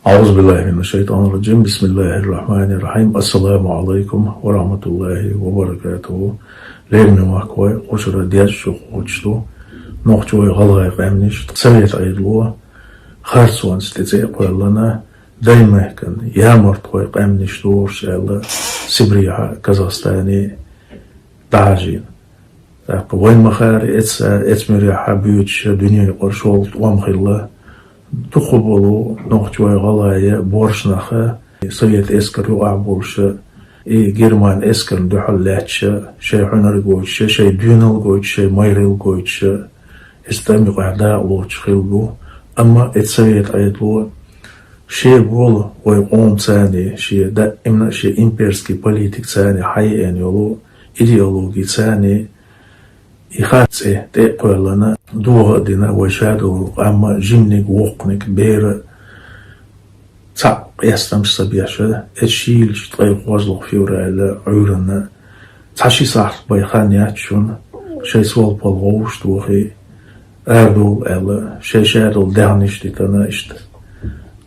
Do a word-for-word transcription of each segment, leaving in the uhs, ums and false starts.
أعوذ بالله من الشيطان الرجيم. بسم الله الرحمن الرحيم. السلام عليكم ورحمة الله وبركاته. Лераме махкой, кхушара деза шу кхочу ду. Нохчой гӀалгӀай къаьмнаш Совет Ӏедало харцонца тӀе цӀе а кхоьллана, даймехкан ямартхой къаьмнаш дораш аьлла, Сибрехьа, Казахстане дӀахьажийна. ТӀаккха вайн ма-хаъара, эца, эца муьрехьа буьйцуша дуьне юкъара шолгӀа тӀом хилла. Дукха болу нохчой, гӀалгӀай боьрша нах, совет эскар юкъахь болуша, и герман эскарна дуьхьал лаьтташа, шайн хьуьнар гойтуша, шайн доьналла гойтуша, шайн майралла гойтуша, эца тӀам юкъахь дакъа лоцуш хилла бу. Амма эца Совет Ӏедало шен болу вай къомаца, шен даимна шен имперский политикаца хьаеана йолу идеологица и харц цӀе тӀе а кхоьллана, догӀа а дина, вай шадолу къам а, жиманиг, воккханиг, бер а цхьаъ къестамаш ца беш, эца шийлачу ткъе кхозлагӀа февраль Ӏуьйранна цхьа-ши сахьт бен хан яц шуна, шайн сол-пал вовшахтохий, арадовла аьлла, шайн шадолу даьхнаш дитина иштта.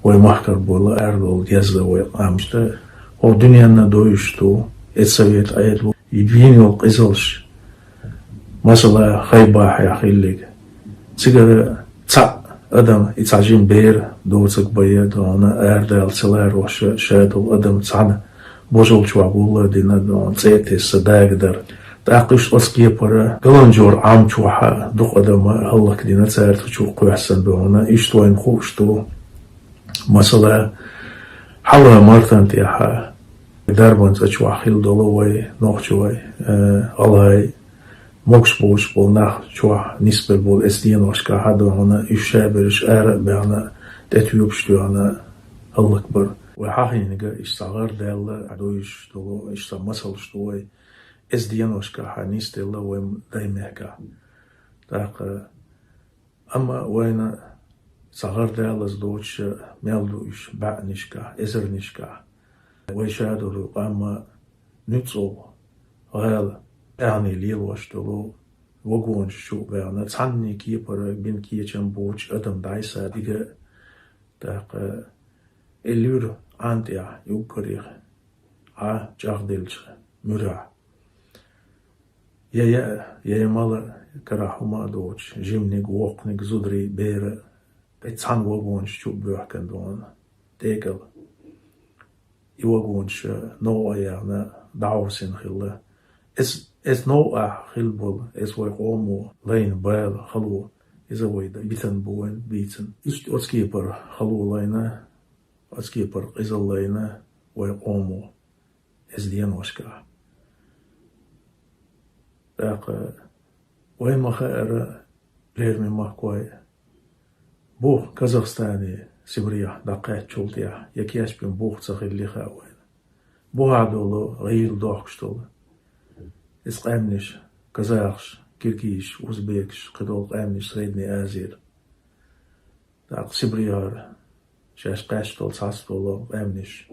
Вай махкара болу арадовла деза вай къам иштта. ХӀокху дуьненна довзуш ду эца Совет Ӏедало бина йолу къизалш. Масала, Хайбахехь хилларг. Цигара цхьаъ адам, и цхьа жима бер доцург бен а дона, арадала ца ларош шадолу адам цхьана божал чохь гул а дина дона, цӀе а тесна, дагадара. ТӀаккха уьш оцу кепара Галанчожара Ӏам чохь а дукха адам а хӀаллакдина, цара цу чу кхоьссина дона, иштта вайна хууш ду. Масала, хьалха мартан тӀехь а дарбан цӀа чохь хилла долу вай нохчой, э, гӀалгӀай, могуш боцуш болу нах чохь нисбелла болу эца деношкахь а дона, уьш шаберш ара а баьхна, тӀетоьгуш а тоьхна, хӀаллакбар. Вай хьахийнарг иштта цхьа гӀар даьлла, довзуш долу иштта цхьа масалш ду вай. Эца деношкахь а нисделла вай даймехкахь. ТӀаккха Амма вайна цхьа гӀар далаза доцуша мел ду уьш бӀаьннашкахь, эзарнашкахь. Вай шадолу къам а нуьцкъала гӀала тӀаьхье лелош долу вагонаш чу а баьхна, цхьанне кепара бина кечам боцуш адам дӀасадига а, тӀаккха и луьра Ӏан тӀехь уггаре а чӀагӀделлачу муьрехь. Я яа, я мала карахь хӀума а доцуш, жиманиг, воккханиг, зударий, бер а, и цхьана вагонаш чу а боьхкина дона, декъала. И вагонаш новкъа а яьхна, дӀахьовсина хилла. Эс, эс новкъахь хилла болу, эс вай къомо лайна бала, хало, иза вай дан битина бу вайна бийцина. Иштта оцу кепара хало лайна, оцу кепара къизалла лайна вай къомо эца деношкахь. ТӀаккха вай ма-хаъара, лераме махкой, бух Казахстане Сибрехь дӀакхаьччул тӀаьхьа я кечбина бух ца хилли хаьа вайна. Бухахь долу гӀийла дохкуш долу эца къаьмнаш, казахаш, киргизаш, узбекаш, кхидолу къаьмнаш Средней Азера. ТӀаккха Сибрехьара шаьш кхаьчна долу цхьацца долу къаьмнаш.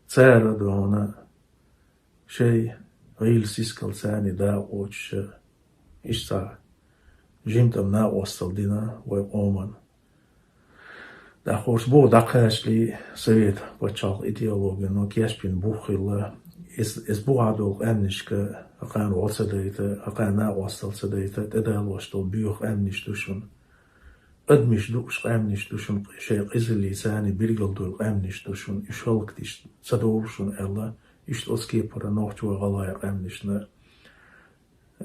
Цара а дона шайн гӀийла сискалца дакъа кхочуша, иштта цхьа жимма тӀам накъосталла дина вай къоман. ТӀаккха хӀорш буха дӀакхачале, совет пачхьалкх идеологино кечбина бух хилла. Эс-, эс бухахь долу къаьмнашка хӀокхарна гӀо ца дайта, хӀокхарна накъосталла ца дайта, тӀедалош долу боьха къаьмнаш ду шуна. Адамаш дууш къаьмнаш ду шуна, шайн къизаллица билгалдойла къаьмнаш ду шуна, уьш хӀаллакдеш ца довлу шуна аьлла, иштта оцу кепара нохчо-гӀалгӀай къаьмнашна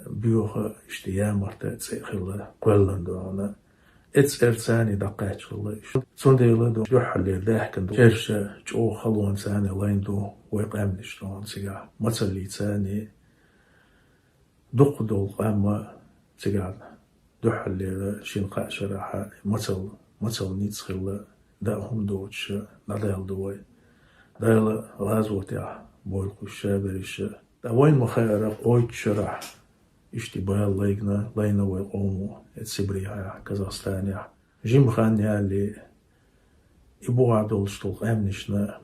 боьха, иштта ямарта цӀе а хилла, кхоьллина дона. Эццерца дӀакхаьчна хилла уьш. Цундела дона дуьххьарлера даьхкина ду, шерша чӀогӀа халонца лайна ду вай къаьмнаш дона цигахь. Мацаллица дукха долу къам а цигахь дуьххьарлера шина-кхаа шарахь мацалла, мацалла ницкъ хилла, даа хӀума доцуша дӀадаьлла ду вай. Дала гӀазотехь бойла кхуьш шаберриша. Ткъа вайна ма-хаъара, кхойтта шарахь иштта бала лайна, лайна вай къомо эца Сибрехьехь, Казахстанехь. Жима хан ялале, и бухахь долуш долу къаьмнашна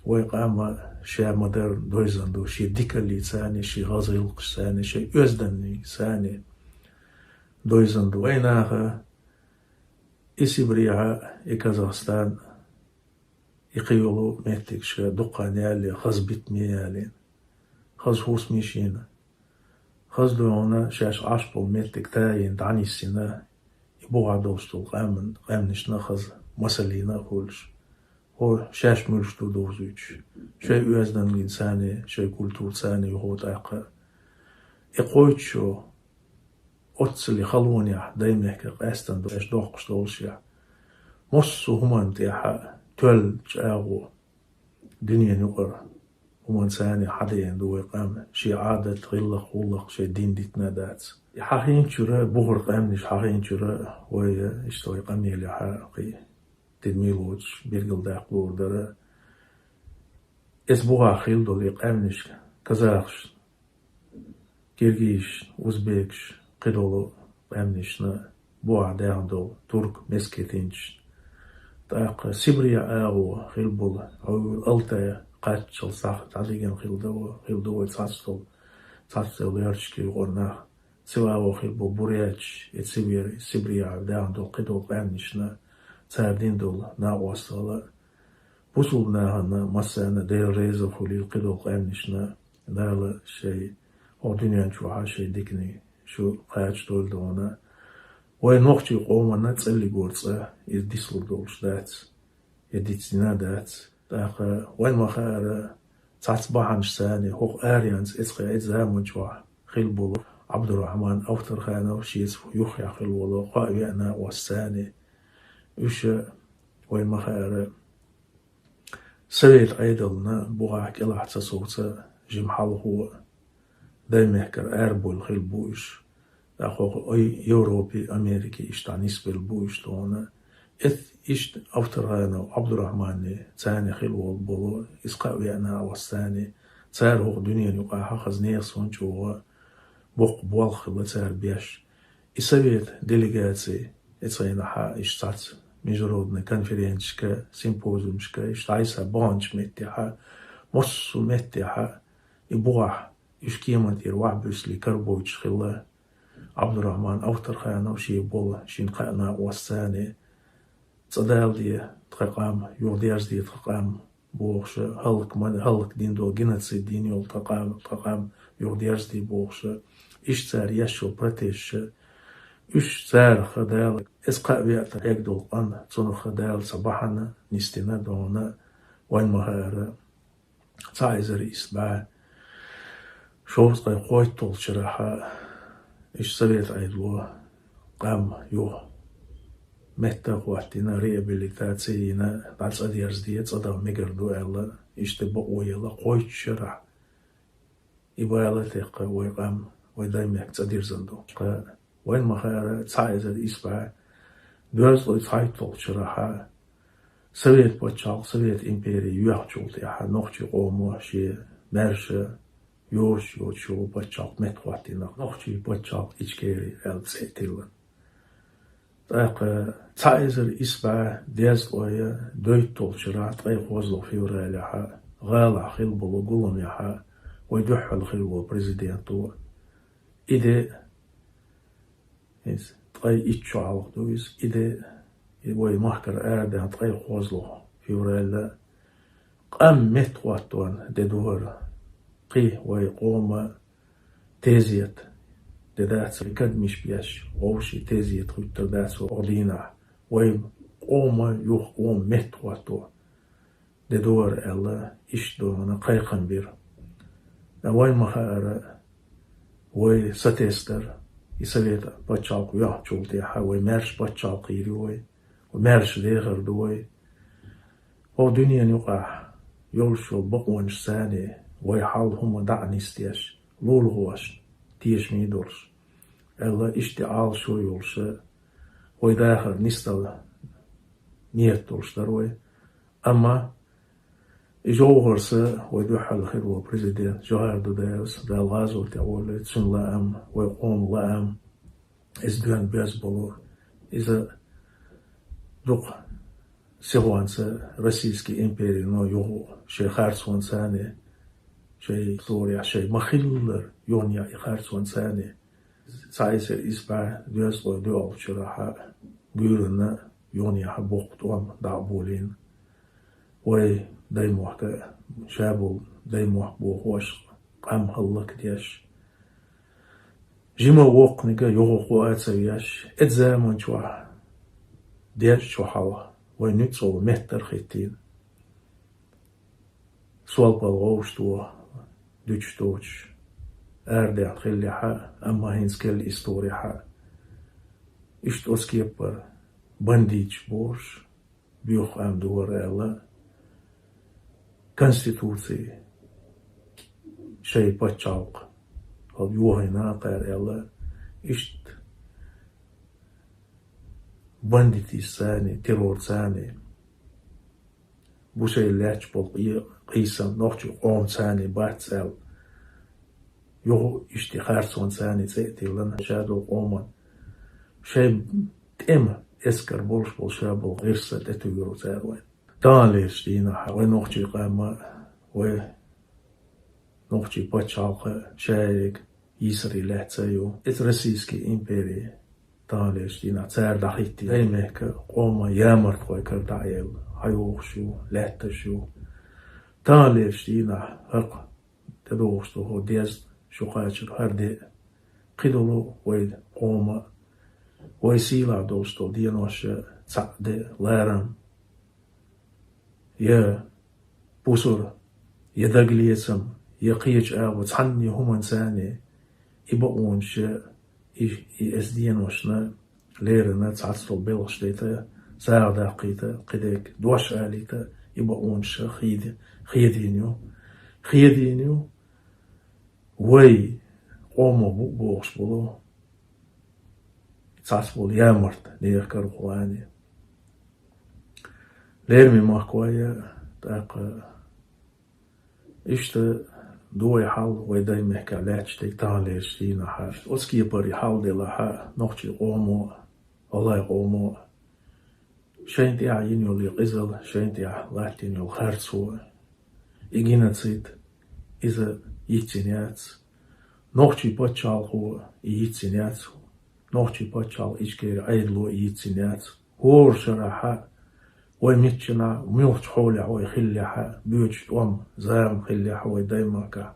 вай къам а ша ма-дарра дойзан ду, шен дикаллица, шен гӀазгӀиллакхашца, шен оьзданница дойзан ду. Вай наха и Сибрехь а, и Казахстан Кхы йолу меттигашка дукха ялале, хаза битаме ялийна, хаза хӀусамаш йина, хаза догӀна шаьш Ӏаш болу меттиг тайина дӀанисйина, и бухахь долуш долу къаьмнашна хаза масална а хуьлуш, хӀо шаьш муьлш ду дузуьйтуш, шайн оьздангаллица а, шайн культураца а юха тӀаккха. И кхойтта шо оццул халонехь даймехкара къаьстина ду аьш доккхуш долушехь, массо а хӀуманна тӀехь а тоьллачу агӀо, дуьненан юкъара хӀуманца а хьадеана ду вай къам, шен Ӏадат, гӀиллакх, гӀуллакх, шайн дин дитина а дац. И хьахийначуьра, бухара къаьмнаш хьахийначуьра, вай, иштта вай къамелехь а кхин тидаме лоцуш билгалдаккха луур дара. Эс бухахь хилла долу и къаьмнашка, казахашна, киргизашна, узбекашна, кхидолу къаьмнашна, бухахь даьхна долу турк-месхетинцашна. ТӀаккха Сибрехь агӀо хилла болу, хьо Алтай кхаччалц сахьт дӀадигина хилла ду, хилла ду вай цхьацца долу, цхьацца долу ярташкара юкъара нах. Цу агӀо хилла болу буряташ, и Сибрехь, Сибрехь даьхна долу кхидолу къаьмнашна, цара дина долу накъосталла. Бусулба нахана массарна Дела реза хуьлийла кхидолу къаьмнашна, Дала шайн хӀокху дуьнен чохь а шайн диканиг шу кхачадойла догӀна. Вайн нохчийн къоманна цӀаллигора цӀа иза дицлур долуш дац, я дицдина а дац. ТӀаккха вайн ма-хаара, цхьацца бахьанашца а, хӀокху аренца эцхьа эцу заман чохь хилла болу Абдурахман Авторханов, шеца юххехь хилла волу кхоъ-веа накъостаца а, уьш а, вайн ма-хаара, Совет Ӏедална бухахь кӀелахь ца совца, жимма хьалхо даймехкара арабевлла хилла бу уьш. ТӀаккха хӀокху Европе, Америке иштта нисбелла бу уьш тхуна. Эт иштта Авторханов Абдурахманна царна хилла волу болу, иза кхоъ-веа накъостаца а, цара хӀокху дуьненан юкъахь хаза нехан сонта чӀогӀа боккха болх хилла цара беш. И совет делегаци, эцхьанахьа иштта цхьацца международный конференцешка, симпозиумашка, иштта дӀасабаханчу меттехьа, массо а меттехьа, и бухахь уьш кеман тӀера вахь буьсале карабойтуш хилла. Абдурахман Авторханов шен болу шина кхаа накъостаца а, цӀа даладе тхан къам, юха дерзаде тхан къам бохуша, хӀаллак ма-, хӀаллак дина долу, геноцид дина йолу тхан къам, тхан къам юха дерзаде бохуша, иштта цара еш йолу протесташа, уьш царах Дала, иза кхоъ-веа тӀе хьегна долу къам, цунах Дала цхьа бахьана нисдина догӀна, вайн ма-хаара, цхьа эзар исс бӀе шовзткъе кхойтталгӀачу шарахь иштта Совет Ӏедало къам юха метта а хӀоттийна, реабилитаци а йина, дӀа цӀа дерзаде, цӀа дан мегар ду аьлла, иштта бакъо елла кхойтталгӀачу шарахь. И бала а теккха вай къам, вай даймехка цӀа дирзина ду. Ткъа вайн ма-хаара, цхьа эзар исс бӀе доьзткъе цхьайтталгӀачу шарахь Совет пачхьалкх, Совет импери йоьхначул тӀаьхьа нохчийн къомо шен маьрша йоцуш йолу пачхьалкх меттахӀоттийна, нохчийн пачхьалкх Ичкери аьлла цӀе а тиллина. ТӀаккха цхьа эзар исс бӀе дезткъе дейтталгӀачу шарахь ткъе кхозлагӀа февралехь гӀалахь хилла болу гуламехь вай дуьххьал хилла волу президенто, и де, иза ткъе итт шо хьалха ду иза, и де, и вай махкара арадаьхна ткъе кхозлагӀа февраль, къам меттахӀоттон де ду хӀара, кхин вай къома тезет де дац, кадамаш беш, вовшийн тезет хӀуьттур дац хӀокху дийнахь, вай къома юха къома меттахӀотто де ду хӀара аьлла, иштта догӀна кхайкхам бира. Ткъа вайн ма-хаара, вай сатесна дара, и Совет пачхьалкх йоьхначул тӀаьхьа вай маьрша пачхьалкх йийр ю вай, вай маьрша дехар ду вай. ХӀокху дуьненан юкъахь йолуш йолу бакъонашца а вай хьал, хӀума дӀа а нисдеш, лулахошна тешаме долуш аьлла, иштта Ӏалашо йолуша, вай дахар нисдала нийят долуш дара вай. Амма и жовхӀарца вай дуьххьал хилла волу президент Жохар Дудаевс, Дала гӀазот тӀехь воллуьйту цуьнан лаам, вай къоман лаам, иза доьзна беза болу, иза дукха сихонца Российский империно юха шайн харцонца а, шайн лорехь шайн ма-хиллара юханехьа и харцонца а, цхьа эзар исс бӀе доьзткъе доьалгӀачу шарахь гуьйранна юханехьа боккха тӀом дӀа а болийна. Вай даймохк, шаболу даймохк бохош, къам хӀаллакдеш, жима воккханиг юхахо а ца веш, эцу заман чохь дезачу хьалха вай нуьцкъала меттара хӀиттийна. Сол-пал гӀовшто дуьтуш доцуш, арадаьхна хиллехь а, амма хӀинца керла исторехь а, иштта оцу кепара бандиташ бохуш, боьха къам дара аьлла, конституци шайн пачхьалкх хьал йохийна кхара аьлла, иштта бандитизмца, террорца бу шайн лаьтташ болу къе-, къийсам нохчийн къомца бац аьлла, юха иштта харцонца цӀе а тиллина, шадолу къоман шайн тӀеман эскар болуш болу шаболу гӀирс тӀетуьйхира цара вайна. Таханлерчу дийнахь вай нохчийн къам а, вай нохчийн пачхьалкх а ша ерриг йийсаре лаьцна ю. Эцу Российский импери таханлерчу дийнахь цара дӀахӀиттийна. Даймехкан, къоман ямартхой кара дӀа а елла, хьайогӀуш ю, лаьтташ ю. Таханлерчу дийнахь хӀокху тӀедогӀуш долу хӀокху деза шу кхачар хӀара де а, кхидолу вай къоман а, вай сийлахь долуш долу денош а цхьаъ де а, ларам, я пусар, я дагалецам, я кхечу агӀор цхьанне хӀуманца и бакъонаш а, и, и эцу деношна леррина цхьацца долу белхаш дайта, сагӀа даккхийта, кхидерг дош алийта, и бакъонаш а хеда-, хедийна ю. Хедийна ю. Вай къомо бу бохуш болу цхьацца болу ямарта нехан карахула а. Лераме махкой а, тӀаккха иштта ду вай хьал, вай даймехкан лаьтташ дерг таханлерчу дийнахь а. Оцу кепара и хьал делахь а, нохчийн къомо а, гӀалгӀайн къомо а шайна тӀехь йина йолу и къизалла, шайна тӀехь латтийна йолу харцо, и геноцид, иза йицйина яц. Нохчийн пачхьалкхо и йицйина яц. Нохчийн пачхьалкх Ичкери Ӏедало и йицйина яц. ХӀора шарахь а, вай миччанахь, муьлххачу хьолехь вай хиллехь а, боьдучу тӀом, зама хиллехь а вай даймахкахь,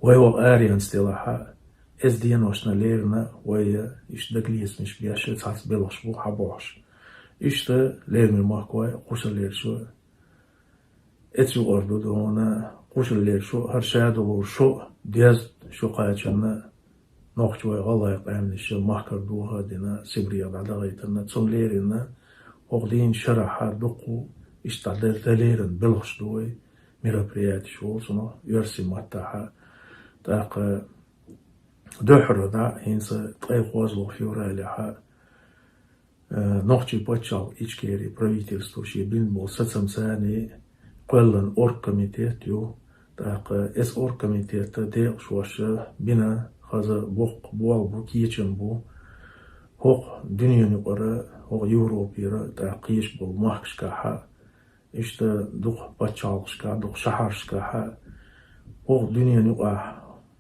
вай ваха аренца делахь а, эцу деношна леррина вай иштта дагалецамаш беш а цхьацца белхаш бу хьабохьуш. Иштта лераме махкой а, кхушаллера шо а, эцу юкъара ду дуьйна, кхушаллера шо а, хӀара шадолу шо а, деза шу кхачарна, нохчийн, вай гӀалгӀайн къаьмнаш махкара дохо а дина, Сибрех дӀадахийтарна, цунна леррина хӀокху дийнан шарахь а дуккха а иштта дӀа-, дӀалеррина белхаш ду вай, мероприятеш волу цунах оьрсийн маттахь а. ТӀаккха дуьххьара дӀа хӀинца ткъе кхозлагӀа февралехь а, э, нохчийн пачхьалкх Ичкери правительство шен бина болу сацамца кхоьллина оргкомитет ю. ТӀаккха эцу оргкомитетан декъашхоша бина хаза боккха болх бу, кечам бу хӀокху дуьненан юкъара, хӀокху Европера, тӀаккха кхечу болу махкашкахь а, иштта дукха пачхьалкхашкахь, дукха шахьаршкахь а, хӀокху дуьненан юкъахь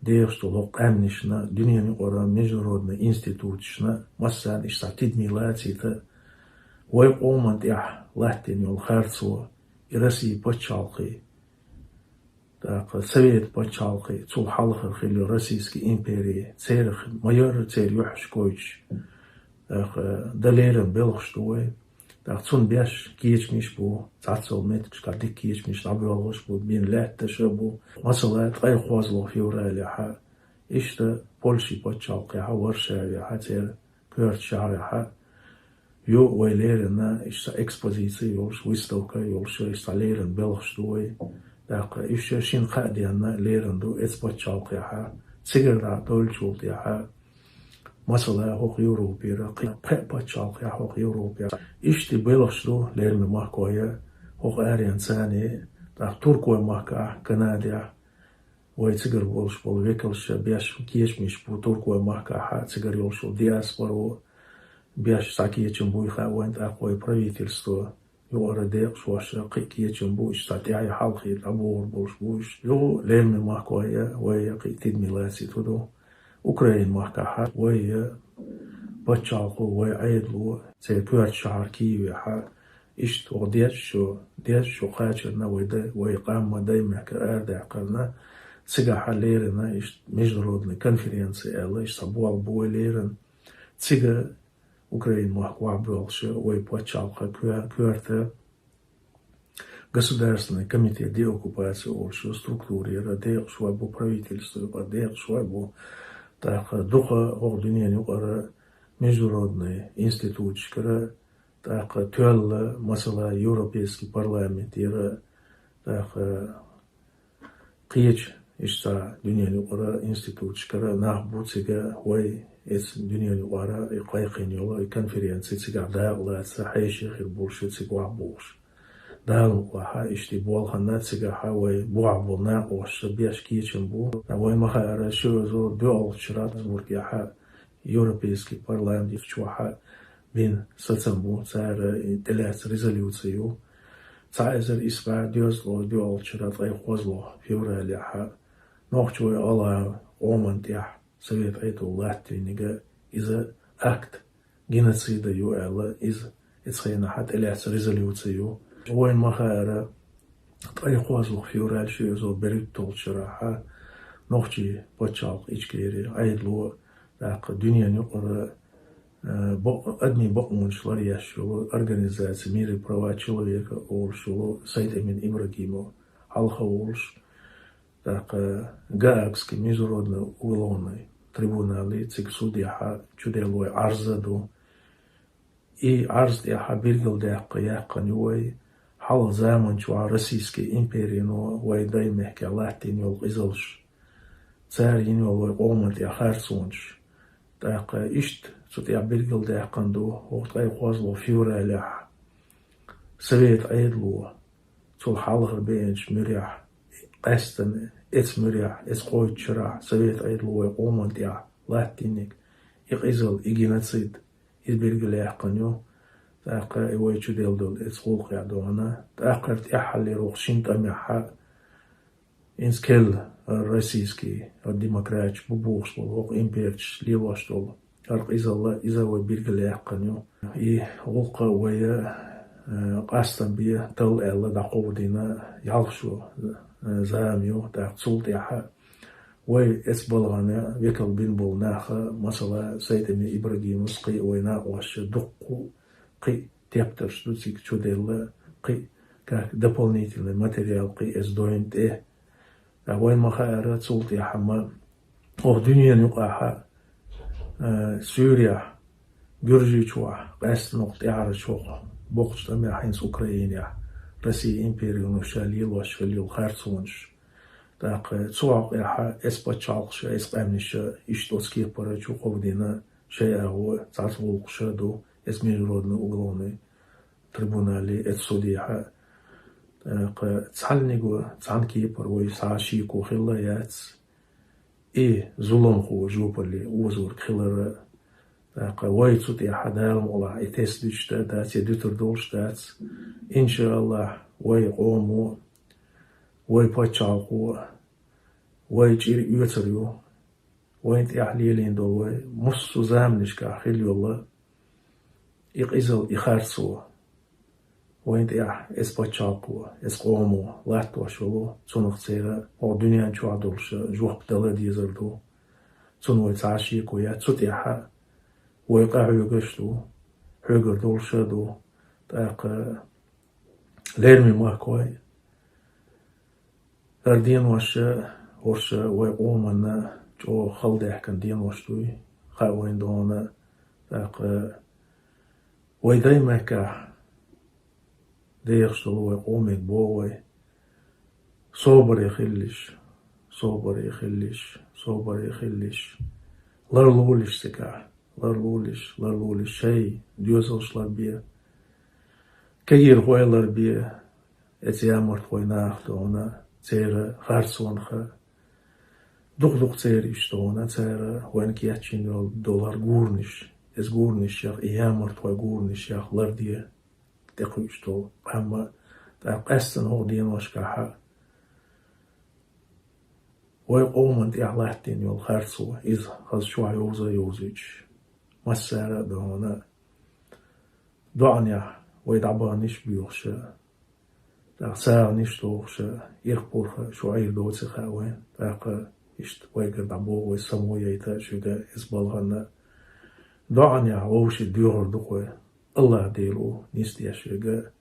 дехаш долу хӀокху къаьмнашна, дуьненан юкъара международный институташна, массарна иштта цхьа тидаме лацийта, вай къоман тӀехь латтийна йолу харцо, и Россин пачхьалкхий, тӀаккха Совет пачхьалкхий, цул хьалхара хилла йолу Российский импери, церан ма-ярра церан юьхьаш гойтуш, тӀаккха дан леррина белхаш ду вай. ТӀаккха цунна беш кечамаш бу, цхьацца йолу меттигашкахь дика кечамаш дӀабоьлхуш бу, бина лаьтташ а бу. Масала, ткъе кхозлагӀа февралехь а, иштта Польшин пачхьалкхехь а, Варшавехь а, церан коьртачу шахьарехь а ю вай леррина, иштта экспозици йолуш, выставка йолуш, иштта леррина белхаш ду вай. ТӀаккха уьш шина-кхаа денна леррина ду эцу пачхьалкхехь а, цигара дӀа долчул тӀаьхьа, масала, хӀокху Европера, кхин кхаа пачхьалкхехь хӀокху Европера. Иштта белхаш ду, лераме махкой а, хӀокху аренца, тӀаккха Туркойн махкахь, Канадехь, вай цигара болуш болу векалша беш кечамаш бу Туркойн махкахь а, цигара йолуш йолу диаспоро беш цхьа кечам буй хаьа вайна, тӀаккха вай правительство юкъара декъашхоша кхин а кечам бу, иштта цхьа тӀаьхье хьалхе дӀабохур болуш бу уьш. Юха лераме махкой а, вай а кхин а тидаме лацийта ду. Украин махкахь а вай а пачхьалкхо, вай Ӏедало, церан коьртачу шахьар Киевехь а, иштта ваха деза шу, деза шу кхачарна вай дай, вай къам ма дай мехка арадаьккхарна, цигахьа лерина иштта международная конференция аьлла, иштта цхьа болх бу вай лерина. Цига Украин мохк вахь боьлхуша вай паччахьалкха коь-, коьрта Государственный комитет деоккупации олуш структурера декъашхой бу, правительство юкъара декъашхой бу, тӀаккха дукха хӀокху дуьненан юкъара международный институташкара, тӀаккха тоьлла, масала, Европейский парламентера, тӀаккха кхечу иштта дуьненан юкъара институташкара нах бу цига, вай эцу дуьненан юкъара и кхайкхийна йолу и конференция цигахь дакъалаца хьеший хир болуш ю цига вахь бохуш. Дала мукъалахь, иштта и болх ханна цигахьа вай бухахь болу накъосташа беш кечам бу. Вай ма хаара, ши эзар доьалгӀачу шарахь Страсбургехьа Европейский парламент чохьа бина сацам бу, цара и тӀелаьцна резолюци ю. Цхьа эзар исс бӀе дезткъе доьалгӀачу шарахь ткъе кхозлагӀа февралехьа нохчийн, гӀалгӀайн къоман тӀехь Совет Ӏедало латтийнарг иза акт геноцида ю аьлла, иза эцу хенахьа тӀелаьцна резолюци ю. Вайна ма хаара, ткъе кхозлагӀа февраль ши эзар берхӀитталгӀачу шарахьа нохчийн пачхьалкх Ичкери Ӏедало, тӀаккха дуьненан юкъара, э, бо-, адамийн бакъонаш ларъеш йолу организация «Мир и права человека» олуш йолу Сайд-Эмин Ибрагимов хьалха волуш, тӀаккха Гаагский международный уголовный трибунале цига судехьа чуделла вай Ӏарз а ду. И Ӏарз тӀехьа билгалдаьккха яьккхина ю вай хьалха заман чохь Российский империно вай дай мехкехь латтийна йолу къизалш, цара йина йолу вай къоман тӀехь харцонаш. ТӀаккха иштта цу тӀехь билгалдаьккхина ду хӀокху ткъе кхозлагӀа февралехь Совет Ӏедало, цул хьалхара беанчу муьрехь, къаьсттина эцу муьрехь, эцу кхойтта шарахь Совет Ӏедало вай къоман тӀехь латтийнарг, и къизал, и геноцид, иза билгалъяьккхина ю. ТӀаккха и вай чуделла долу эцу гӀуллакхехь дуьйна, тӀаккха тӀаьххьара хӀокху шина тӀамехьа хӀинца керла российский демократаш бу бохуш болу хӀокху империяташ лелош долу хӀара къизалла, иза вай билгалъяьккхина ю. И гӀуллакх вай, э, къастам бен талла аьлла дӀакховдийна ялх шо, э, зама ю. ТӀаккха цул тӀаьхьа вай эцу балхана векал бина болу наха, масала, Сайд-Эмин Ибрагимовс, кхин а вай накъосташа дуккха кхин а тептарш ду цига чуделла, кхин а как дополнительный материал кхин а эцу дойн тӀе. Ткъа вайна ма хаара, цул тӀаьхьа ма хӀокху дуьненан юкъахьа, э, суьйрехь, Гуьржийчохь, къаьсттина хӀокху тӀаьхьарчу хӀокху боккхачу тӀамехь хӀинца Украинехь Россия империно ша лелош хилла йолу харцонаш. ТӀаккха цу хьокъехьа эцу пачхьалкхаша, эцу къаьмнаша иштта оцу кепара чу кховдийна шайн агӀо, цхьацца гӀуллакхаш а ду эцу международный уголовный трибунале, эцу судехьа. ТӀаккха цхьанниго, цхьана кепара вай схьа шеко хилла яц и зуламхо жопалле озорг хилар. ТӀаккха вай цу тӀехьа, Дала мукъалахь, и тесна дуьтуш дац, я дуьтур долуш дац. Иншааллахь, вай къомо, вай пачхьалкхо, вай чӀир оьцур ю. Вайна тӀехь лелийна долу вай массо а заманашкахь хилла йолу и къизал, и харцо, вайна тӀехь эцу пачхьалкхо, эцу къомо латтош йолу, цунах церан хӀокху дуьнен чохь долуш жоп дала дезар ду. Цунна вай цхьа а шеко яц. Цу тӀехьа вай къахьоьгуш а ду, хьоьгур долуш а ду. ТӀаккха лераме махкой, хӀара денош а, хӀорш а вай къоманна чӀогӀа хала даьхкина денош дуй, хаьа вайна дона. ТӀаккха вай дай махкахь дехаш долу вай къоме боху вай: собаре хилалаш, собаре хилалаш, собаре хилалаш. Ларлолаш цигахь, ларлолаш, ларлолаш, шайн доьзалш ларбе. Кегийрхой ларбе, эцу ямартхойн нахах дона, церан харцонах. Дукха-дукха церан иштта дона, цара вайна кечйина йолу долу гуранаш, эцу гуранашех, и ямартхойн гуранашех ларде тӀекхуьуш долу къам а. ТӀаккха къаьсттина хӀокху деношкахьа вай къоман тӀехь латтийна йолу харцо, иза хаза чохь йовза а йовзуьйтуш, массара а дона, доӀанехь вай дӀабаханнаш боьхуш, тӀаккха сагӀанаш дохуш, ирх-пурх шу Ӏийр доций хаьа вайн. ТӀаккха иштта вайгара дӀабоху вай само яйта шуьга иза балхана. ДоӀанехь вовшийн доьхур ду-кх вай. АллахӀ Дела ву нисдеш верг,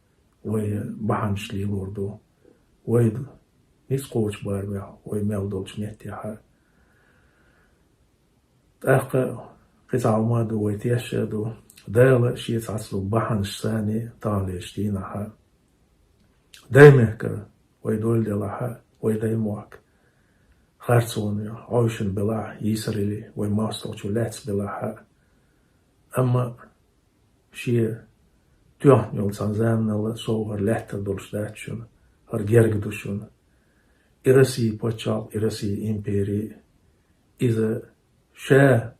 вай бахьанаш лелор ду. Вай ницкъ кхочу барамехь, вай мел долчу меттехь. ТӀаккха кхин цхьа хӀума ду, вай тешаш ду. Дала шен цхьацца бахьанаш санна таханлерчу дийнахь, даймехкара вай дойлла делахь, вай даймохк харцонехь Ӏовшина белахь, йийсаралле вай мостагӀчо лаьцна белахь. Амма шен тоьхна йолу цхьана заманал сов хӀара лаьттара долуш дац шуна, хӀара герга ду шуна. И Россия пачхьалкх, и Россия импери, иза ша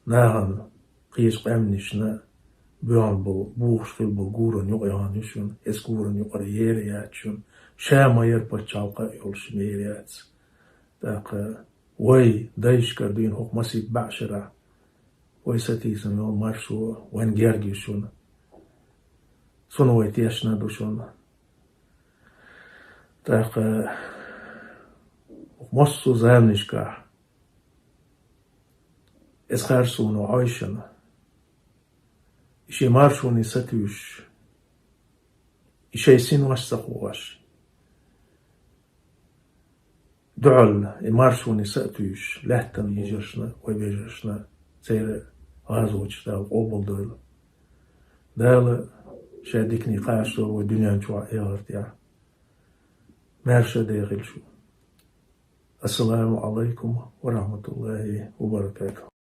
нахана кхечу къаьмнашна боьхна болу, бухуш хилла болу гуран юкъа яхана ю шуна, эс гуран юкъара ер яц шуна, ша ма-ярра пачхьалкх а йолуш ер яц. ТӀаккха вай дайшкара дуьйна хӀокху масийтта бӀе шарахь вай сатийсам йолу маршо вайн герга ю шуна. Цунна вай тешна ду шуна. ТӀаккха массо а заманашкахь эс харцоно Ӏовшина, и шен маршоне сатуьйсуш, и шайн синош ца хууш, дуьхьал и маршоне са а туьйсуш, лаьттан йижаршна, вай вежаршна, церан гӀазоташ Дала къобалдойла. Дала шен диканийн кхачадойла вай дуьнен чохь а, эхартехь а. Маьрша а дехийла шу. Ассаламу Ӏалайкум ва рахьматуллахӀи ва баракатухӀ.